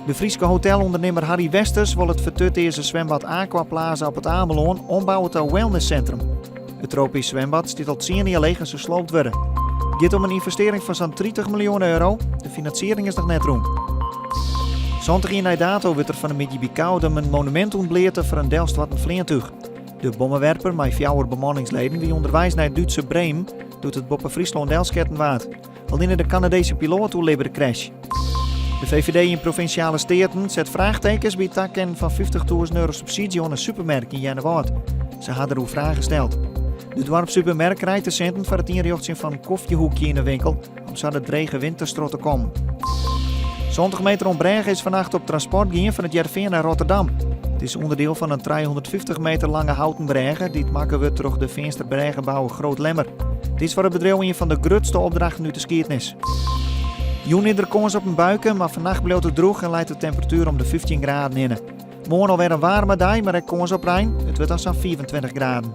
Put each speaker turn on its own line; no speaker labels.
De Fryske hotelûndernimmer Harry Westers wol it fertutearze swembad Aqua Plaza op It Amelân ombouwe ta wellnesssintrum. It tropysk swembad stiet al tsien jier leech en soe sloopt wurde. It giet om in ynvestearring fan sa'n 30 miljoen euro. De finansiering is noch net rûn. 70 jier nei dato wurdt der fan 'e middei by Koudum in monumint ûntbleate foar in delstoarten fleantúch. De bommewerper mei fjouwer bemanningsleden wie ûnderweis nei it Dútse Bremen doe't it boppe Fryslân delsketten waard. Allinne de Kanadese piloat oerlibbe de crash. De VVD yn Provinsjale Steaten set fraachtekens by it takennen fan 50.000 euro subsydzje oan in supermerk yn Earnewâld. Se ha deroer fragen steld. De doarpssupermerk krijt de sinten foar it ynrjochtsjen fan in kofjehoekje yn de winkel om sa de drege winters troch te kommen. 70 meter oan brêge is fannacht op transport gien fan It Hearrenfean nei Rotterdam. It is ûnderdiel fan in 350 meter lange houten brêge dy't makke wurdt troch de Feanster brêgebouwer Groot Lemmer. It is foar it bedriuw ien fan de grutste opdrachten út de skiednis. Jûn is der kâns op in buike, mar fannacht bliuwt it drûch en leit de temperatuer om de 15 graden hinne. Moarn alwer in waarme dei, mar ek kâns op rein. It wurdt dan sa'n 25 graden.